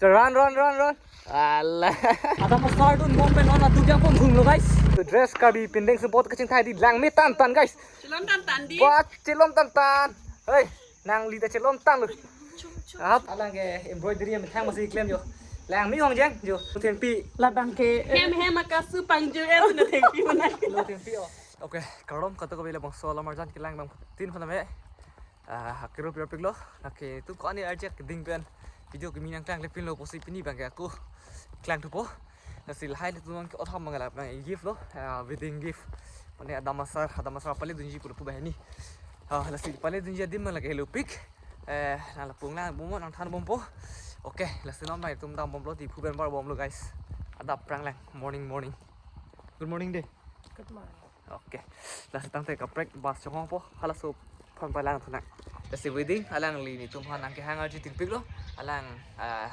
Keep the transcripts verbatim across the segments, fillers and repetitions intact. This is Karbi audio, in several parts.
Run, run, run, run. Alah. Adam asar dun bom pen non atu jang pon thung lo, guys. Dress Karbi pindeng support kachingthai di langme tan tan, guys. Chelom tan tan di. Wah, chelom tan tan. Hei, nangli ta chelom tan lo. Ap, alang ke embroidery methang masi klem jo. Langme hong jang jo. Thengpi. Labang ke hem hem akasu pangjur es na thengpi mana. Lo thengpi o. Okay, kardom kado-kave labangso alam arjan kelang bangphutin hona me. Ah, hakero pirpik lo. Lake tu ko ani arjak ding pen video kemi nangklang le pinlo pusi pini bang ke ako klang thupo. Lasi lahai le tumang ke othom mangala bang gift lo. Ah, wedding gift. Mane adam asar, adam asar pale dunji pulo pu bahini. Ah, lasi pale dunji adim mang lake helopik. Eh, nang lapung lang bomlo, nangthan bompo. Okay, lasi non mai tum dam bomlo, di phu pen bar bomlo, guys. Adap prang lang, morning, morning. Good morning de. Good morning. Okay. Lasi tangte kaprek bus chonghongpo. Halaso aphan palang thunang. Lasi wedding alangli netum aphan nangkehang arju tingpik lo. Alang, ah,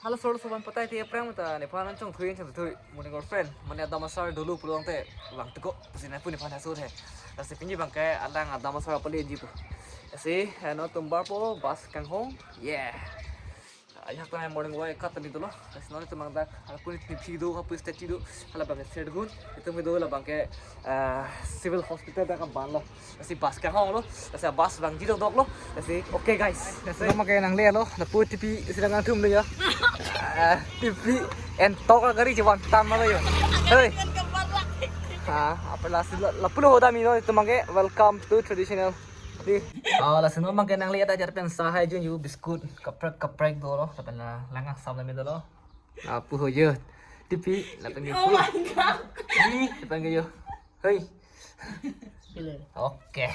halaso laso aphan patai te aphrang ta nephan nangchongthui nangchongthui. Mane girlfriend, mane adam asar dolo pulo tangte vang teko. Pusi nangpu nephan haso the. Lasi pini bang ke alang adam asar pale ji pu. Lasi, eh, non tum barpo bus kanghong. Yeah. Ajak ta morning walk kat tadi tu lo. Lasi non tum bang dak, halapu ni P do, halapu statue do, hala bang ke Serdihun, itum do hala bang ke, eh, civil hospital dak aban lo. Lasi bus kanghong lo, lasi bus bang jidok dok lo. Lasi okay, guys. Lasi nama ke nangle lo, lapu T P sedang ngantum lo ya. Eh, T P entok gari jawan tam lo ya. Hei. Ha, apa lasi lo, lapu lo hoda mino itum bang ke welcome to traditional. Di. Oh, lasi non bang ke nangle ta jar pen sahai jun yu biscuit kaprek kaprek do lo, lapen la lang asam la me do lo. Lapu ho yo. T P, lapen ke Oh pu. My God. Ni, lapen ke yo. Hei. Pile. Okay.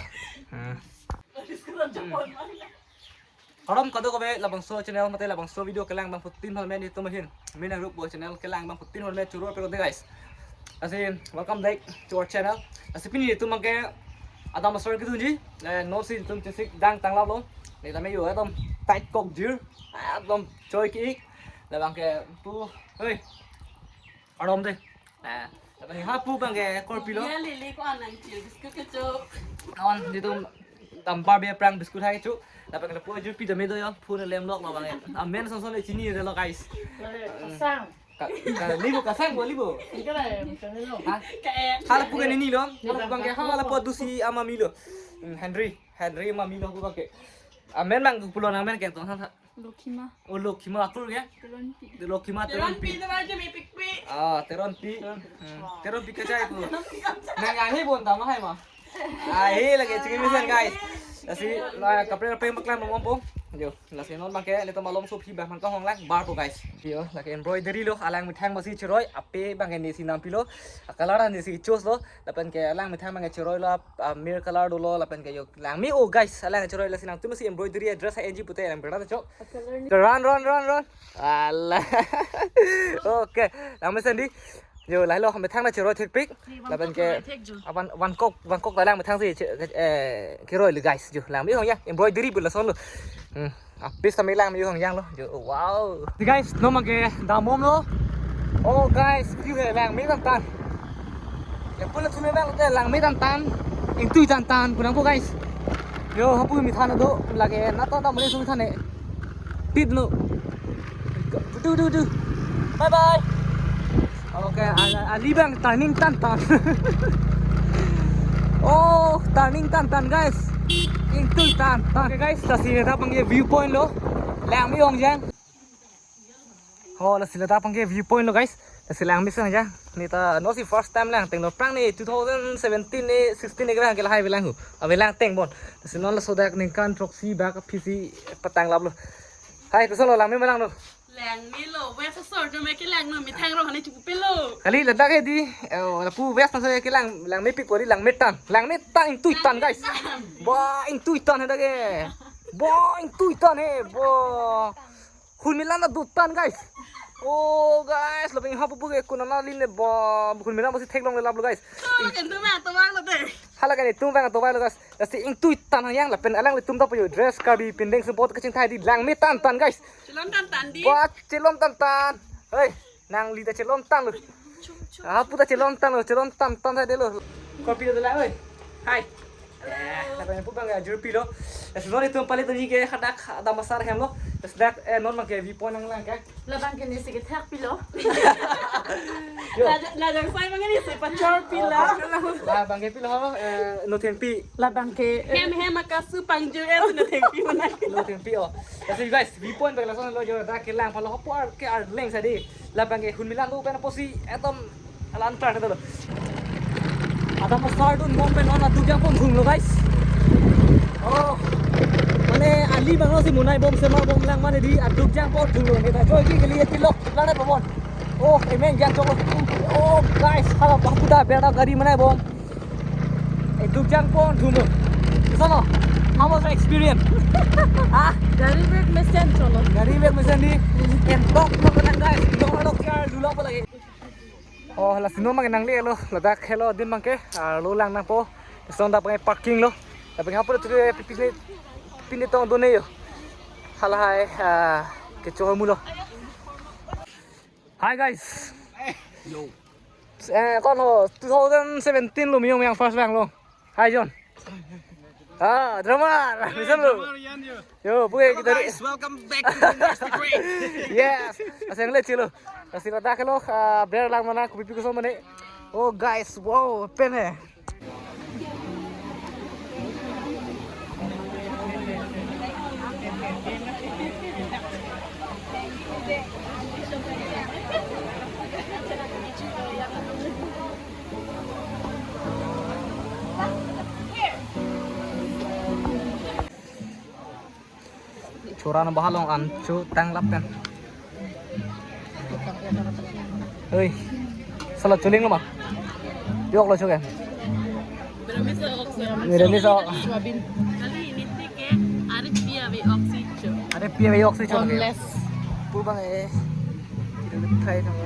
Hmm. Kardom kado-kave labangso channel mate labangso video kelang bangphutin hon me netum ahin. Min arup bo channel kelang bangphutin hon me choro pero de, guys. Lasi welcome back to our channel. Lasi pini netum bang ke adam asar kedunji. Eh, non si netum chesik dang tanglap lo. Ne tame yo ekdom tight kok jir. Ekdom choi ki ik. Labang ke pu. Hei. Kardom de. Nah, tapi ha pu bang ke korpi lo. Ya lili ko anang cil biscuit kecho. Kawan di tu tampar be prang biscuit hai chu. Tapi kalau pu jur pi dame do yo, pu ne lem lok lo bang ke. Amen son son le chini de lo, guys. Kasang. Ka, ka libo kasang bo libo. Ika la em, kami lo. Ha? Kayak. Hala pu ke nini lo. Hala pu bang ke hala pu dusi ama mi lo. Hmm, Henry, Henry ama mi lo pu bang ke. Amen bang pulo nang men ke tong han. Lokhima. Oh, Lokhima atur ke? Teronpi. Lokhima Teronpi. Teronpi, teronpi, mepikpi. Ah, Teronpi. Hmm. Teronpi kachai pu. Nang ahi bon tama hai ma. Ahi lagi chingki mesen, guys. Lasi la kaprek kaprek paklang mompo. Yo, lasi non bang ke netum malom so phi bang man kanghong lang barpo, guys. Yo, lake embroidery lo, alang methang masi chiroi, ape bang ke nesi nampi lo, a color nesi choose lo, lapen ke alang methang bang ke chiroi lo, a, mir color do lo, lapen ke yo langme o, guys, alang chiroi lasi nangtum si embroidery dress ha enji pute lang berada chok. Run, run, run, run. Alah. Okay, langme sandi. Yo, lahai lo methang na chiroi thekpik. Ni, lapen ke thek jo. Aban, wan kok, wan kok ta lang methang si che-, eh, kiroi lo, guys. Yo, langme hong ya, embroidery bula son lo. Hmm. Apis kami langme hong yang lo. Yo, wow. Di, guys, non bang ke dam bom lo. Oh, guys, view he langme tan tan. Ya pula thule bang te langme tan tan. Ingtui tan tan kunang ko, guys. Yo, hapu mithan do lake na to ta muli sung than e. Tit lo. Du du du. Bye bye. Okay, ala ali bang turning tan tan. Oh, turning tan tan, guys. Ingtui tan tan. Okay, guys, lasi ta bang ke view point lo. Langme hong yang. Oh, lasi ta bang ke view point lo, guys. Lasi langme sang ya. Ne ta non si first time lang teng lo, prang ne two thousand seventeen ne sixteen ne kelang ke lahai avelang hu. Avelang teng bon. Lasi non laso dak ningkan throksi bak aphi si patanglap lo. Hai, koson lo, langme ma lang lo. Langme lo, wes asor do me kelang lo, methang ro hane chupu pelo. Kali ladak he di. Eh, lapu wes na so kelang, langmepik kori langme tan. Langme tan ingtui tan, guys. Ba ingtui tan he dak he. Ba ingtui tan he. Ba. Hun milan na dutan, guys. Oh, guys, lapen hapu pu ke kunana line ba hun milan masi theklong le lap lo, guys. Hala kan tu ma to bang lo de. Hala kan tu bang to bang lo, guys. Lasi ingtui tan yang lapen alanglitum ta payo dress Karbi pindeng support kachingthai di langme tan tan, guys. Chelom tan tan di. Wah, chelom tan tan. Hei, nangli ta chelom tan lo. Hapu ta chelom tan lo, chelom tan tan hai de lo. Kopi de la, oi. Hai. Eh, lapen pu abang ke ajur pilo. Lasi non itum pali tuni ke hadak Adam Asar hemlo. Lasi dak, eh, non abang ke viewpoint nanglang ke. Labang ke nesi kethak pilo. Yo. Lada, lada sai abang nesi pachor pilo. Labang ke pilo ho, eh, Nothengpi. Labang ke, eh, hem hem akasu pangjur es Nothengpi mana. Nothengpi, oh. Lasi guys, viewpoint abang ke lasonlo jo, dak kelang palo ho pu ar ke arleng sadi. Labang ke hun milan do pen apotsi etum alan plan itu lo. Adam Asar dun bom pen non aduk jangpon thunglo, guys. Oh. Mane ali abang si munai bom sema bomlang mane di aduk jangpon thunglo. Neta joy ki kali tilok lang na bomon. Oh, amen jang choklo. Oh, guys, hala bahuda bera gari munai bom. Aduk jangpon thunglo. Sono. How was the experience? Ah, gari bek mesen cholo. Gari bek mesen di. Entok lo kenang, guys. Dong lo kya dulu apa lagi? Oh, lasi non abang ke nanglelo, ladak helo adim abang ke, ah, lo lang nangpo, lason dak abang ke parking lo, dak abang ke hapu tu ke pipis ni, pini tong done yo. Halahai, ah, kecho mulo. Hi guys. Yo. Eh, kon ho, two thousand seventeen lo miyong yang first abang lo. Hi John. Ah, drama. Hey, bisa lo. Drama Rian yo. Yo, puke. Hello kita guys, welcome back to the next degree. Yes. Aseng le chilo. Asing ada kelo, ah, ber lang mana kopi koson mane. Oh guys, wow, pen he. Chora na bahalong an chu tang lapen. Oi. Sala chuling lo ma. Yok lo chuke. Miramis o. Kali ini tik ke, are pia ve oxygen. Are pia ve oxygen. Boneless. Pu abang eh. Kita try dong.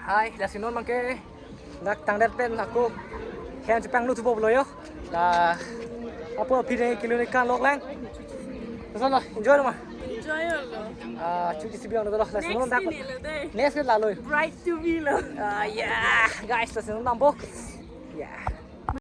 Hi, lasi non abang ke dak tangdet pen ako hem chepanglut thupo lo yo. La apo aphi dei kilo ni kan lok lang. Lason lo, enjoy lo ma. Enjoy lo. Ah, chuti si biang lo, lasi non dak. Next ni lo dei. Next ni lalo. Bright to be lo. Ah, yeah, guys, lasi non dampo. Yeah.